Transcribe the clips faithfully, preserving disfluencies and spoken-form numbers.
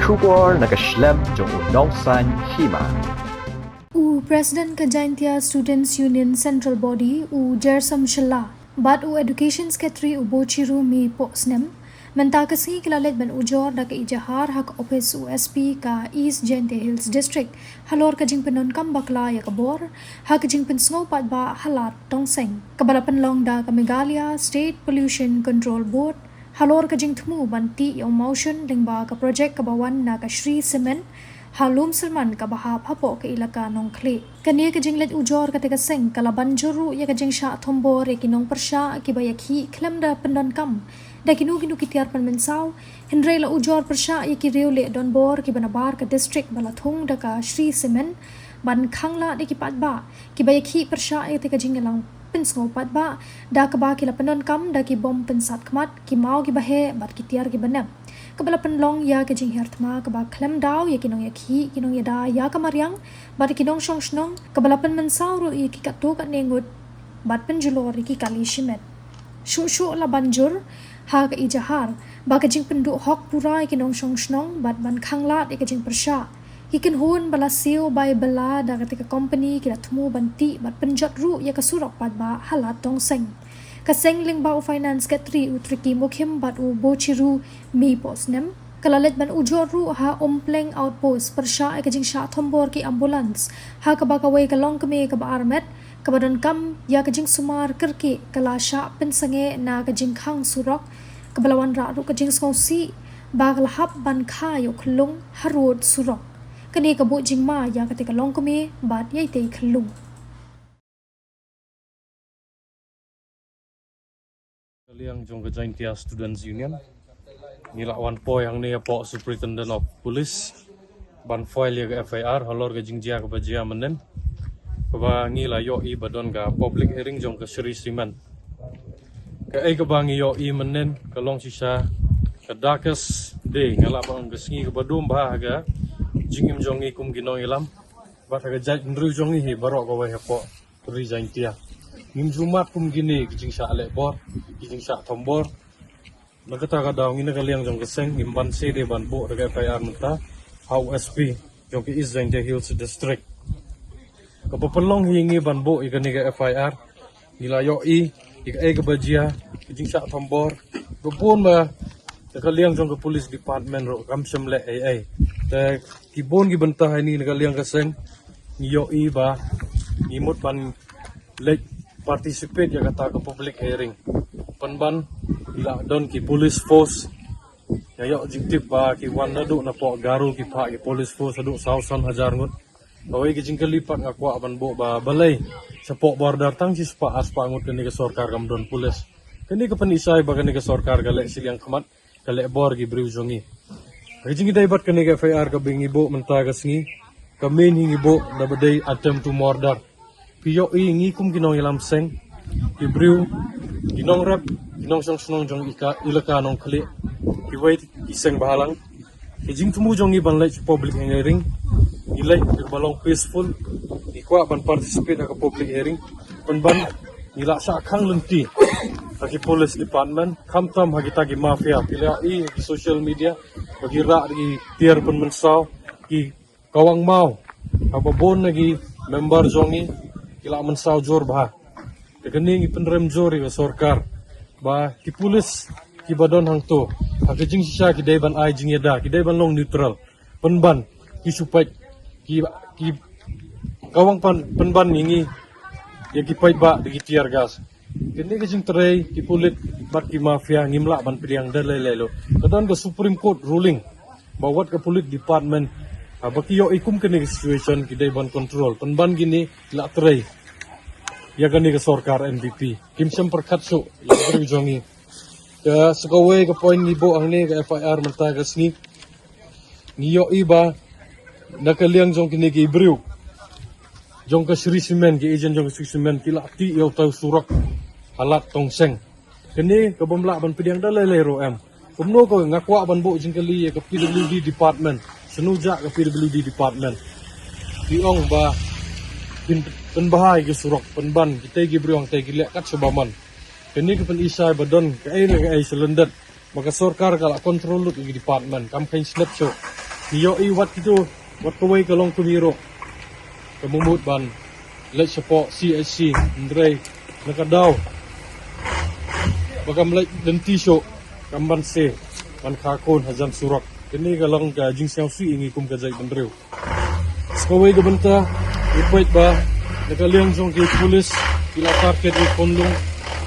Khubor na ka shlem jong u Nongsaiñ Hima. U President ka Jaintia Students Union Central Body, u Jersom Shylla, bad u Education Secretary u Bochiru Meipohsnem, mynta ka sngi ki la leit ban ujor da ka ijahar ha ka ophis u S P ka East Jaintia Hills District, halor ka jingpyndonkam bakla ïa ka bor ha ka jingpynsngew paidbah ha Lad Tongseng, kaba la pynlong da ka Meghalaya State Pollution Control Board, halor ka jingthmu ban tih ïa u mawshun lyngba ka projek kaba wan na ka Shree Cement ha Lumsyrman kaba hap hapoh ka ilaka Nongkhlieh. Kane ka jingleit ujor katei ka seng ka la ban jur ruh ïa ka jingshah thombor ïa ki nongpyrshah kiba ïakhih khlem da pyndonkam da kino kino ki tiar pynmynsaw, hynrei la ujor pyrshah ïa ki riewleh donbor kiba nabar ka district ba la thung da ka Shree Cement ban khanglad ïa ki paidbah kiba ïakhih pyrshah ïa katei ka jingïalang pynsngew paidbah, da kaba ki la pyndonkam da ki bom pynsat khmat, ki maw kiba heh bad ki tiar kiba nep, kaba la pynlong ïa ka jinghiar thma kaba khlem daw ïa ki nongïakhih, ki nongïada ïa ka mariang bad ki nongshong shnong, kaba la pynmynsaw ruh ïa ki katto katne ngut bad pynjulor ïa ki kali shimet. Shuh shuh la ban jur ha ka ijahar ba ka jingpynduh hok pura ïa ki nongshong shnong bad ban khanglad ïa ka jingpyrshah. Ki kynhun ba la siew bai bylla da katei ka kompani ki la thmu ban tih bad pynjot ruh ïa ka surok paidbah ha Lad Tongseng. Ka seng lyngba u Finance Secretary u Tricky Mukhim bad u Bochiru Meipohsnem, ka la leit ban ujor ruh ha Umpleng Outpost pyrshah ïa ka jingshah thombor ki ambulance, ha kaba kawei ka longkmie kaba armet, kaba donkam ïa ka jingsumar kyrkieh ka la shah pynsangeh na ka jingkhang surok, kaba la wanrah ruh ka jingsngewsih ba ka la hap ban kha ïa u khyllung harud surok. Kane ka buh jingma ïa katei ka longkmie bad ïa itei i khyllung. Ka liang jong ka Jaintia Students Union, ngi la wan poi hangne hapoh Superintendent of Police ban file ïa ka F I R halor ka jingjia kaba jia mynnin, kaba ngi la ïohi ba don ka public hearing jong ka Shree Cement. Kaei kaba ngi ïohi mynnin ka long shisha ka darkest day, nga lah ban ong ka sngi kaba dum bha ha ka jingim jong ngi kum ki nongïalam bad ha ka jaitbynriew jong ngi hi baroh kawei hapoh ri Jaintia. Ngim ju mad kum kine ki jingshah leh bor, ki jingshah thombor. Na kata ka daw ngi na ka liang jong ka seng ngim banse de ban buh da ka F I R mynta ha u S P jong ka East Jaintia Hills District. Kaba pynlong hi ngi ban buh ïa kane ka F I R, ngi la ïohi ïa kaei kaba jia, ka jingshah thombor. Ba bun ba na ka liang jong ka police department ruh kam shym leh ei ei. Te ki bun ki bynta ha ini na ka liang ka seng ngi ïohi ba ngi mut ban leit participate ïa kata ka public hearing. Pynban la don ki police force, nga ïoh jingtip ba ki wan naduh napoh Garo ki phah ki police force haduh saw san hajar ngut. Kawei ka jingkylli pat nga kwah ban buh ba balei shapoh border tang shispah arspah ngut kane ka sorkar kam don police. Kane ka pyni shai ba kane ka sorkar ka leh shiliang khmat, ka leh bor ki briew jong ngi. Ka jingïadei bad kane ka F I R kaba ngi buh mynta ka sngi, ka main hi ngi buh da ba dei attempt to murder. Phi ïohi ngi kum ki nongïalam seng, ki briew, ki nongrep, ki nongshong shnong jong ika, ilaka Nongkhlieh, kiwei ki seng bahalang. Ki jingthmu jong ngi ban leit sha public hearing, ngi leit kaba long peaceful, ngi kwah ban participate ha ka public hearing. Pynban ngi la shah khang lynti ha ki police department, khamtam ha kita ki mafia. Phi la ïohi ha ki social media ba ki rah da ki tiar pynmynsaw, ki kawang maw. Haba bun na ki member jong ngi ki la mynsaw jur bha. Te kane ngi pynrem jur ïa ka sorkar ba ki police kiba don hangto, ha ka jingshisha ki dei ban ai jingïada, ki dei ban long neutral. Pynban ki shu peit, ki, ki kawang pan, pynban ïa ngi, ïa ki paidbah da ki tear gas. Kane ka jingtrei ki pulit bad ki mafia ngim lah ban pdiang da lei lei lo. Ka don ka Supreme Court ruling ba wat ka police department, ha, ba ki ïohi kum kane ka situation ki dei ban control. Pynban kine ki la trei ïa kane ka sorkar N P P. Kim shym pyrkhat shuh ïa ka briew jong ngi. Ka sa kawei ka point ngi buh hangne ka F I R mynta ka sngi. Ngi ïohi ba na ka liang jong kine ki briew jong ka Shree Cement, ki agent jong ka Shree Cement ki la tih ïa utai u surok ha Lad Tongseng. Kane ka bym lah ban pdiang da lei lei ruh em. Kumno ko nga kwah ban buh jingkylli ïa ka P W D department. Shano jah ka P W D department? Ki ong ba pyn, pynbha ïa ki surok, pynban kitei ki briew hangtei ki leh kat shaba mon. Kane ka pyni shai ba don kaei ne kaei sha lyndet. Ba ka sorkar ka la control lut ïa ki department, kam kheiñ shlep shuh. Ngi ïohi wat kito, wat kawei ka long kumne ruh. Ka mut ban leit shapoh C H C, hynrei na ka daw ba kam leit lynti shuh, kam banse ban kha khun hajan surok. Kane ka long ka jingsngewsih ïa ngi kum ka jaitbynriew. Sa kawei ka bynta, ngi peit ba na ka liang jong ki pulit ki la target ïa ki khunlung,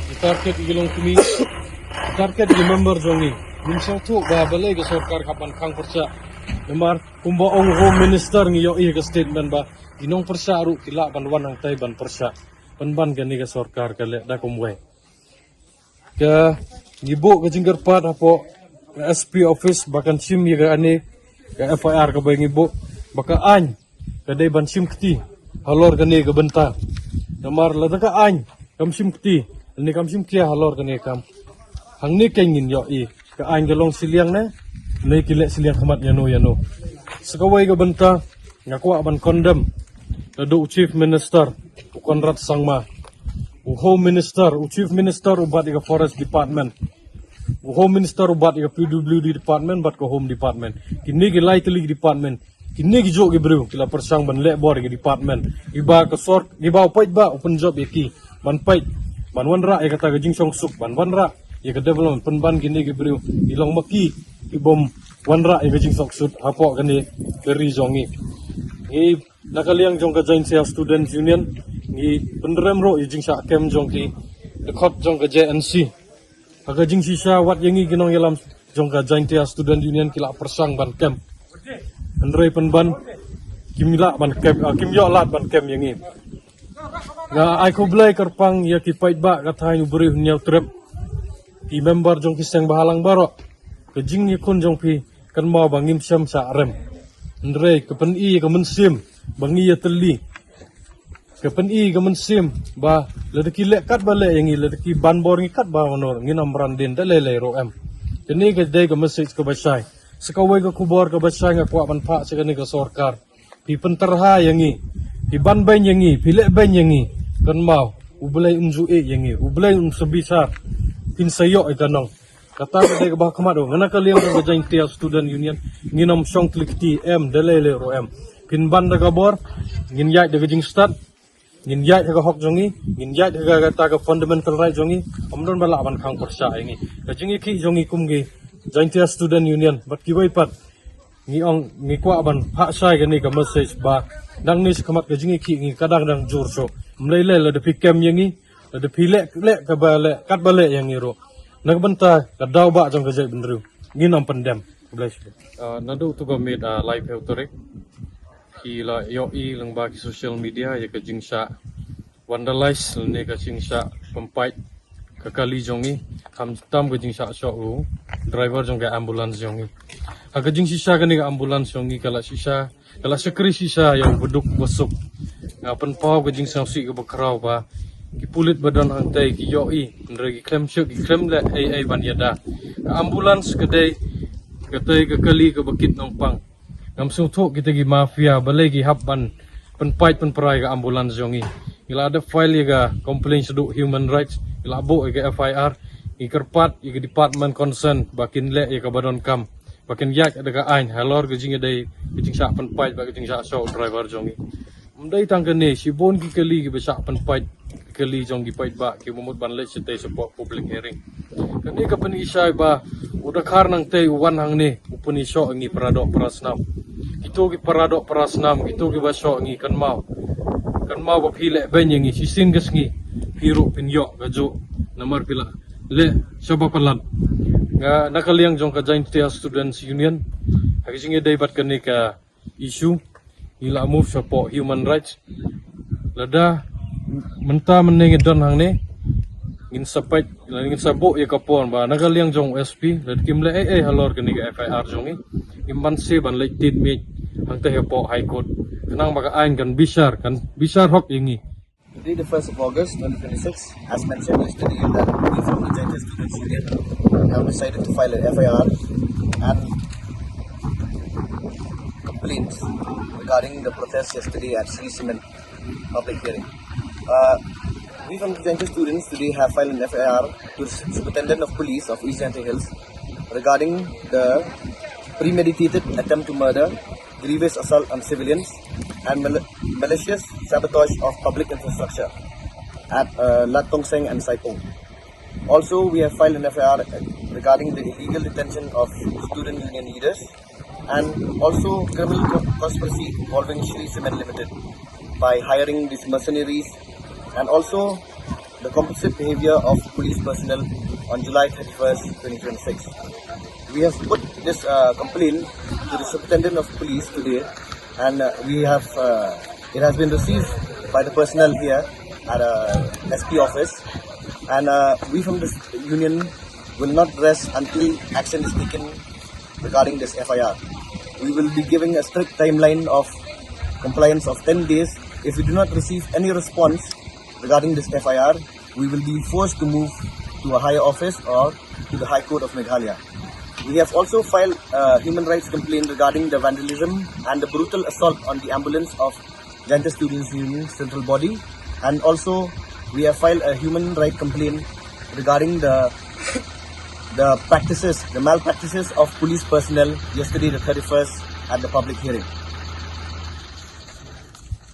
ki target ïa ki longkmie, ki target ïa ki member jong ngi. Ngim sngewthuh ba balei ka sorkar ka hap ban khang pyrshah. Namar kumba ong Home Minister, ngi ïohi ka statement ba ki nongpyrshah ruh ki lah ban wan hangtai ban pyrshah. Pynban kane ka sorkar ka leh da kumwei. Ka, ngi buh ka jingkyrpad hapoh ka S P office ba kan shim ïa kane ka F I R kaba ngi buh, ba ka aiñ ka dei ban shim kti halor kane ka bynta. Namar lada ka aiñ kam shim kti, ne kam shim khia halor kane ka kam, hangne kan ngin ïohi ka aiñ ka long shiliang ne, ne ki leh shiliang khmat ïano ïano. Sa kawei ka bynta, nga kwah ban condemn naduh u Chief Minister u Conrad Sangma, u Home Minister, u Chief Minister u bat ïa ka Forest Department, u Home Minister u bat ïa ka P W D Department bad ka Home Department. Kine ki lai tylli ki department, kine ki juh ki briew ki la pyrshang ban leh bor ïa ki department kiba ka sor, kiba u paidbah u pynjop ïa ki ban peit, ban wanrah ïa kata ka jingshongsuk, ban wanrah ïa ka development. Pynban kine ki briew ki long ma ki ki bym wanrah ïa ka jingshongsuk hapoh kane ka ri jong ngi. Ngi na ka liang jong ka Jaintia Students Union, ngi pynrem ruh ïa jingshah kem jong ki dkhot jong ka J N C. Ha ka jingshisha, wat ïa ngi ki nongïalam jong ka Jaintia Student Union ki la pyrshang ban kem, hynrei pynban kim lah ban kem, ah, kim ïoh lad ban kem ïa ngi. Nga ai khublei kyrpang ïa ki paidbah ka thaiñ u Bri u Hynñiewtrep, ki member jong ki seng bahalang baroh. Ka jingïakhun jong phi, kynmaw ba ngim shym shah rem, hynrei ka pyni ïa ka mynsiem ba ngi ïatylli, ka pyni ïa ka mynsiem ba lada ki leh katba leh ïa ngi, lada ki ban bor ïa ngi katba ban bor, ngin ym ran dien da lei lei ruh em. Kane ka dei ka message kaba shai. Sa kawei ka khubor kaba shai nga kwah ban phah sha kane ka sorkar. Phi pyntyrha ïa ngi, phi ban beiñ ïa ngi, phi leh beiñ ïa ngi, kynmaw U Blei un ju ïeh ïa ngi, U Blei un sa bishar. Phin sa ïoh ïa ka nong. Kata ka dei kaba khmat. Nga na ka liang ka Jaintia Student Union, ngin ym shong tylli kti em, da lei lei ruh em. Phin ban da ka bor, ngin ïaid da ka jingstad, ngin ïaid ha ka hok jong ngi, ngin ïaid ha ka, kata ka fundamental right jong ngi. Ym don ba lah ban khang pyrshah ïa ngi. Ka jingïakhih jong ngi kum ki Jaintia Student Union bad kiwei pat, ngi ong, ngi kwah ban phah shai kane ka message ba nangne shakhmat ka jingïakhih ngi ka dang dang jur shuh. Ym lei lei lada phi kem ïa ngi, lada phi leh, leh kaba leh, katba leh ïa ngi ruh, na ka bynta ka daw ba jong ka jaitbynriew, ngin ym pyndem. Khublei shibun. Ah, naduh tu ka miet, ah, laiphew tarik, ki la ïohi lyngba ki social media ïa ka jingshah vandalize lane ka jingshah pynpait ka kali jong ngi, khamtam ka jingshah shoh u driver jong ka ambulance jong ngi. Ha ka jingshisha kane ka ambulance jong ngi ka la shisha, ka la shakri shisha ïa u baduk basuk. Nga pynpaw ka jingsngewsih kaba khraw ba ki pulit ba don hangtai ki ïohi, hynrei ki khlem shu, ki khlem leh ei ei ban ïada. Ka ambulance ka dei, ka dei ka kali kaba kit nongpang. Ngam sngewthuh kita ki mafia balei ki hap ban pynpait pynpra ïa ka ambulance jong ngi. Ngi la dep file ïa ka complaint shaduh human rights, ngi la buh ïa ka F I R, ngi kyrpad ïa ka department concern ba kin leh ïa kaba donkam, ba kin ïaid da ka aiñ halor ka jingïadei ka jingshah pynpait bad ka jingshah shoh u driver jong ngi. Ym dei tang kane, shibun ki kali kiba shah pynpait, ki kali jong ki paidbah kiba mut ban leit shatei shapoh public hearing. Kane ka pyni shai ba u dkhar nangtei u wan hangne u pyni shoh ïa ngi paradoh parasnam. Kito ki paradoh parasnam, kito kiba shoh ïa ngi, kynmaw, kynmaw ba phi leh beiñ ïa ngi, shisien ka sngi phi ruh phin ïoh kajuh, namar phi la leh shaba palat. Nga na ka liang jong ka Jaintia Students Union, ha ka jingïadei bad kane ka issue, ngi la move shapoh human rights. Lada mynta mynne ngi don hangne, ngin sa peit, ngin sa buh ïa ka por ba na ka liang jong u S P, lada kim leh ei ei halor kane ka F I R jong ngi, ngim banse ban leit tied miej hangtei hapoh High Court. Khnang ba ka aiñ kan bishar, kan bishar hok ïa ngi. Today, the first of August, twenty twenty-six, as mentioned yesterday, that we from the Jaintia Students Union have decided to file an F I R and complaints regarding the protest yesterday at Shree Cement public hearing. Uh, we from the Jaintia Students today have filed an F I R to the Superintendent of Police of East Jaintia Hills regarding the premeditated attempt to murder, grievous assault on civilians, and mal- malicious sabotage of public infrastructure at uh, Lat Tongseng and Saipung. Also, we have filed an F I R regarding the illegal detention of student union leaders and also criminal co- conspiracy involving Shri Cement Limited by hiring these mercenaries and also the complicit behavior of police personnel on July thirty-first, twenty twenty-six. We have put this uh, complaint to the superintendent of police today, and uh, we have uh, it has been received by the personnel here at uh, S P office, and uh, we from this union will not rest until action is taken regarding this F I R. We will be giving a strict timeline of compliance of ten days. If we do not receive any response regarding this F I R, we will be forced to move to a higher office or to the High Court of Meghalaya. We have also filed a human rights complaint regarding the vandalism and the brutal assault on the ambulance of Jaiñtia Students Union Central Body, and also we have filed a human rights complaint regarding the the practices, the malpractices of police personnel yesterday, the thirty-first, at the public hearing.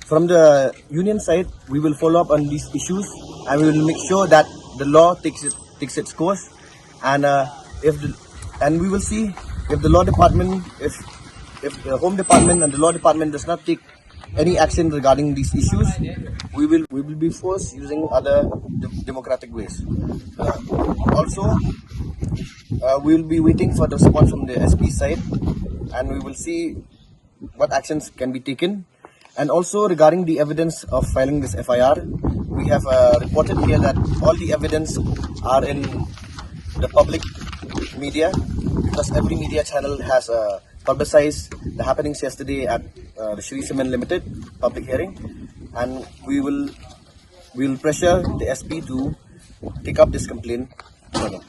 From the union side, we will follow up on these issues, and we will make sure that the law takes it, takes its course, and uh, if the, and we will see if the law department, if if the home department and the law department does not take any action regarding these issues, we will we will be forced using other de- democratic ways. Uh, also, uh, we will be waiting for the response from the S P side, and we will see what actions can be taken. And also regarding the evidence of filing this F I R, we have uh, reported here that all the evidence are in the public media, because every media channel has uh, publicized the happenings yesterday at uh, the Shri Cement Limited public hearing, and we will we will pressure the S P to take up this complaint further.